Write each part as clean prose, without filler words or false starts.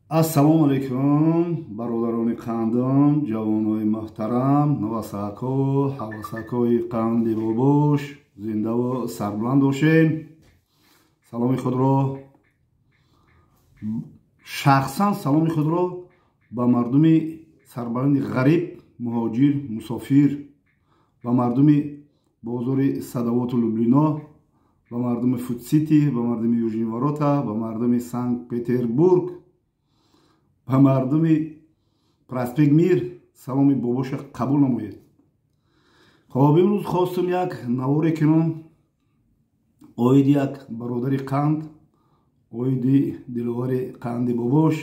Ассалому алайкум, бародарони қандам, ҷавонои муҳтарам, навасако, ҳавасакои қанди бобош, зиндаву сарбуланд бошед. Саломи худро шахсан, саломи худро ба мардуми сарбаланди ғариб, муҳоҷир, мусофир, ба мардуми бозори Садоводу Люблино, ба мардуми Фудсити, ба мардуми Южный ворота, ба мардуми Санкт Петербург, ба мардуми проспект Мир саломи бобоша қабул намоед. Хоб, имрӯз хостум як наворе кунам оиди як бародари қанд, оиди Диловари қанди бобош,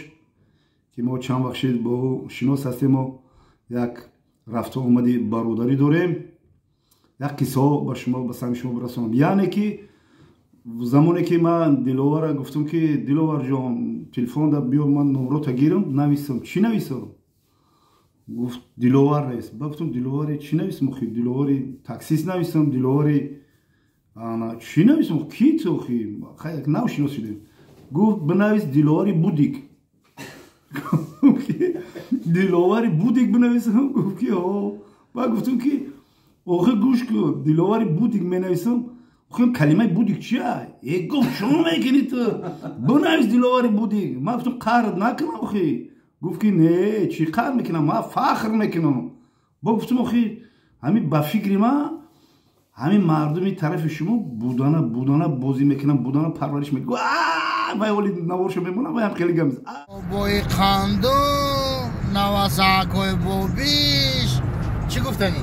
ки мо чанд вақт шид бо ӯ шинос ҳастему як рафту омади бародарӣ дорем. Як қиссаҳо ба шумо, ба сами шумо бирасонам. Яъне ки замоне ки ман Диловара гуфтам, ки Диловарҷон, телефонда биё, ман номрота гирам, нависам. Чӣ нависам? Гуфт: «Диловар навис». Ба гуфтам: «Диловари чӣ нависам охи? Диловари таксист нависам, Диловари чӣ нависам? Ки ту охи?» Нав шинос шудем. Гуфт: «Бинавис Диловари Будик». Диловари Будик бинависам? Гуфт ки о. Ба гуфтам ки охи, гӯш кун, Диловари Будик менависам, охи, калимаи Будик чия? Э, гуфт, чӣ мекунӣ ту? Бинавис Диловари Будик. Ман гуфтам: «Қаҳр накунам охи?» Гуфт ки не, чӣ қаҳр мекунам, ман фахр мекунам. Бо гуфтам: «Охи, ҳамин ба фикри ман, ҳамин мардуми тарафи шумо будана будана бозӣ мекунам, будана парвариш мекунам». Вай оли наворшо мемонам, вай ҳам хеле гам. Бобои қанду, навасакҳои бобиш, чӣ гуфтанӣ?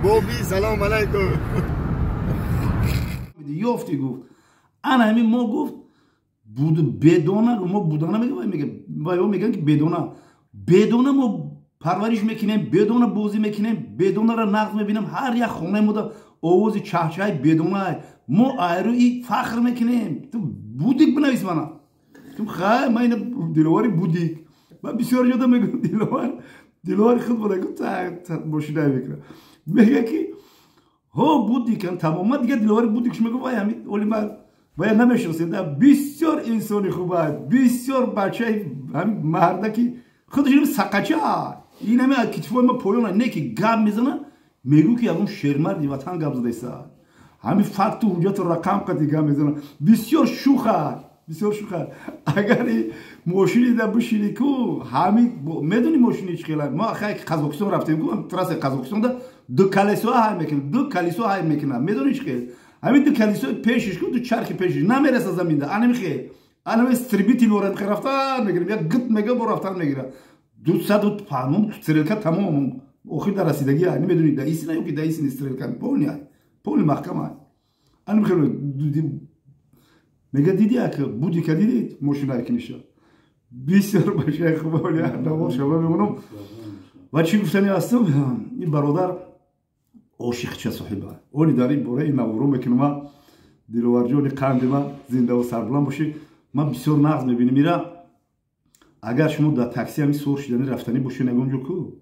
Боби, салом алайкум. Ёфтӣ, гуфт, ана ҳамин мо, гуфт, бедона мо будана мега, мегӯян ки бедона бедона мо парвариш мекунем, бедона бозӣ мекунем, бедонара нағз мебинем. Ҳар як хонаи мода овози чаҳчаҳи бедона, мо айрӯи фахр мекунем. Ту Будик бинавис. Мана хай, ман ина Диловари Будик. Ман бисёр ҷода мегӯям Диловар, Диловари худ буда мошинае мекунам, мега ки ҳо, Будикам, тамом. Ман дигар Диловари Будик мегӯ. Вай ҳами оли ман вая намешиносем. Бисёр инсони хуба, бисёр бачаи ҳами мардаки худаш сақача, ин ҳами китфои ма поёна, не ки гап мезана, мегӯ ки ягон шермарди ватан гап задаиса. Ҳами факту ҳуҷҷату рақам қати гап мезана. Бисёр шуха, бисёр шуха. Агар мошинида бишини ку, ҳами медони мошини чӣ хела. Мо хай Қазоқистон рафтем ку, трасса Қазоқистонда ду колесо ҳай мекунад, ду колесо ҳай мекунад. Медони чӣ хел? Ҳамин ду колесо пешиш ку, ду чархи пешиш намереса заминда. Анами хел, анами истребитель ворад рафтан мегирем, як гит мега, бо рафтан мегирад. 200 панум стрелка тамом, охир дар расидагӣ. Намедони да истина ё ки да истини стрелка полный, полный маҳкама. Анами хел мега: «Диди, ак Будика дидид мошинае ки ниша?» Бисёр бачаи хуба. Навор шава мемонам. Ва чӣ гуфтани ҳастам? Ин бародар ошиқча соҳиба. Оли дар ин бора ин наворо мекунам. Диловарҷони қанди ман, зиндаву сарбуланд бошӣ. Ман бисёр нағз мебинем ира. Агар шумо дар такси ҳами сур шидани рафтанӣ бошед ягон ҷо ку,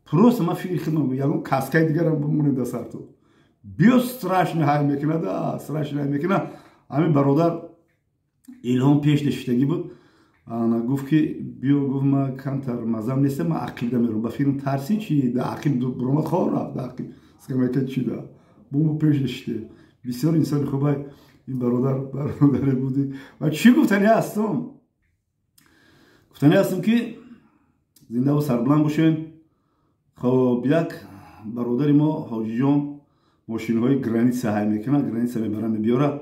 просто ман фикри худам, ягон каскаи дигарам бимонед дар сарту, биё, страшно ҳай мекунад, страшно ҳай мекунад. Ҳамин бародар Илҳом пеш нишистагӣ буд, гуфт ки биё, гуфт, ма камтар мазам нестам, ма ақибда мерам. Ба филм тарси чи да ақиб буромад, хор рафт да ақиб скамейка чи да бо пеш нишистем. Бисёр инсони хубай ин бародар, бародаре буди. Ва чӣ гуфтани ҳастам? Гуфтани ҳастам ки зиндаву сарбуланд бошем. Хоб, як бародари мо Ҳоҷиҷон мошинҳои граница ҳай мекунад, граница мебара, мебиёрад.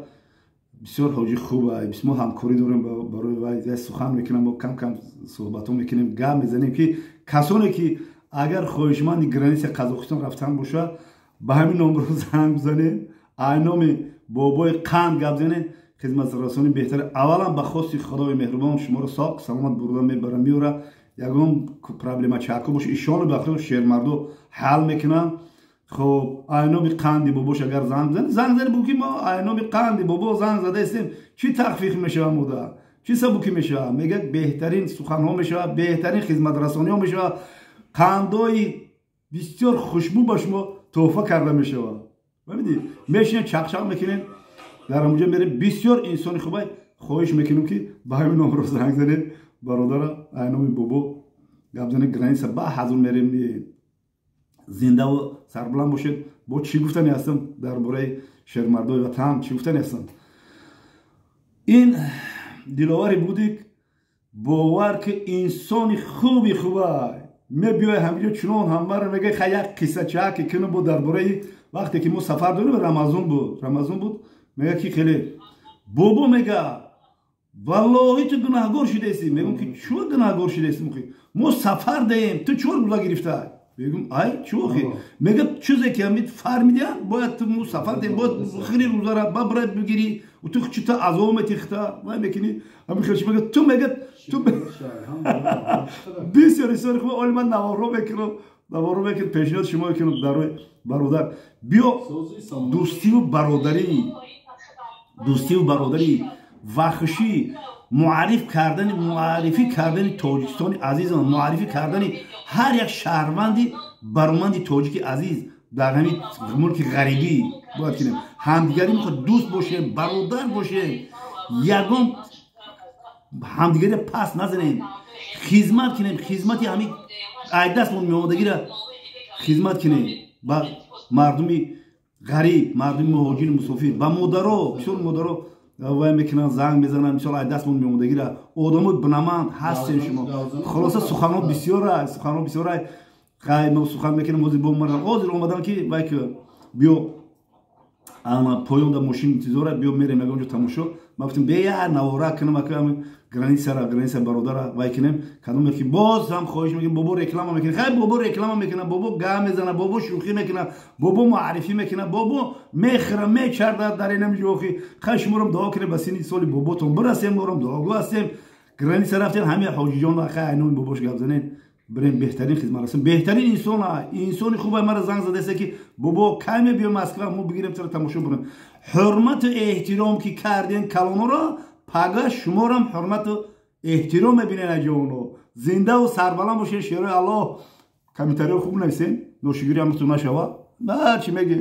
Бисёр ҳоҷи хуба, мо ҳамкорӣ дорем. Барои вай сухан мекунам, мо кам кам суҳбатҳо мекунем, гап мезанем, ки касоне ки агар хоҳишманди граница Қазоқистон рафтан бошад, ба ҳамин номро занг бизанед, ай номи бобои қанд гап занед. Хизматрасонӣ беҳтар, аввалан ба хости Худои меҳрубон шуморо соқ саломат бурда мебара, меёра. Ягон проблема чако боша, ишону ба худ шермардо ҳал мекунанд. Хоб, айноми қанди бобош агар занг бизанед, занг занед, бу ки мо айноми қанди бобо занг задаистем, чӣ тахфиф мешава мода, чӣ сабукӣ мешава? Мегӯяд, беҳтарин суханҳо мешавад, беҳтарин хизматрасониҳо мешавад, қандои бисёр хушбӯ ба шумо тӯҳфа карда мешавад. Мебинӣ, мешинем, чақчақ мекунем, дар ҳамуҷа мерем. Бисёр инсони хубай. Хоҳиш мекунем, ки ба ҳамин номро занг занед, бародара, айноми бобо гап занед. Граница ба ҳазур мерем. Зиндаву сарбуланд бошед. Бо чӣ гуфтани ҳастам дар бораи шермардои ватан? Чӣ гуфтани ҳастам? Ин Диловари Будик, бовар ки, инсони хуби хуба. Мебиёй ҳамиҷо, чунон ҳамаро мега. Ха, як қиссача ки кину буд дар бораи вақте ки мо сафар дорем. Рамазон буд, Рамазон буд. Мега ки хеле бобо, мега, валлоҳи, ту гунаҳгор шудаисӣ. Мегӯм ки чӯ гунаҳгор шудаисӣ? Мо сафар даем, ту чор рӯза гирифта. Мегӯм, ай чӯ охи? Мега, чизе ки ҳамид фармидиям, бояд ту мо сафар даем, бояд хири рӯзара бабра бигирӣ. Ту чита азоб метихта вай мекунӣ. Ҳами хелши мега, ту, мега, ту бисёр бисёр хуб. Оли ман наворо мекунам, наворо мекунам, пешниҳод шумо мекунам. Дарои бародар биё, дӯстиву бародарӣ, дӯстиву бародарӣ, вахшӣ муарриф кардани, муаррифӣ кардани Тоҷикистони азизон, муаррифӣ кардани ҳар як шаҳрванди бароманди тоҷики азиз дар ҳамин мулки ғарибӣ бояд кунем. Ҳамдигарӣ мехоҳ, дӯст бошем, бародар бошем, ягон ҳамдигариро пас назанем, хизмат кунем. Хизмати ҳамин айдастмон меомадагиро хизмат кунем ба мардуми ғариб, мардуми муҳоҷири мусофир, ба модаро. Бисёр модаро вай мекунанд, занг мезананд. Мисол, ай дастмон меомадагира одамои бинаманд ҳастем шумо. Хулоса, суханҳо бисёра, суханҳо бисёра. Хай, мо сухан мекунем. Ҳозир бо ҳозир омадан ки вай ки биё, поён да мошин интизора, биё, мерем ягон ҷо тамошо. Ма гуфтем, бе я навора кунам, ака границара, граница бародара вай кунем. Кадоме ки боз ҳам хоҳиш мекунем, бобо реклама мекунем. Хай, бобо реклама мекунам, бобо га мезана, бобо шӯхӣ мекунам, бобо муаррифӣ мекунам, бобо мехӯра, мечарда дар инам ҷохи. Хай, шуморам дуо кунем, ба синни соли боботон бирасем. Морам дуогӯ ҳастем. Граница рафтем, ҳамин ҳоҷиҷон, хай, айноми бобош гап занем, бирем, беҳтарин хизмат расем. Беҳтарин инсон, инсони хуб. Мара занг задаеста ки бобо, кай мебиё Москва, мо бигирем, туро тамошо бурем. Ҳурмату эҳтиром ки кардем калоноро, пага шуморам ҳурмату эҳтиром мебинен аҷоно. Зиндаву сарбаланд бошед, шерои Аллоҳ. Комментариҳо хуб нависен, ношигирӣ ҳаматон нашава. Ҳарчи меге.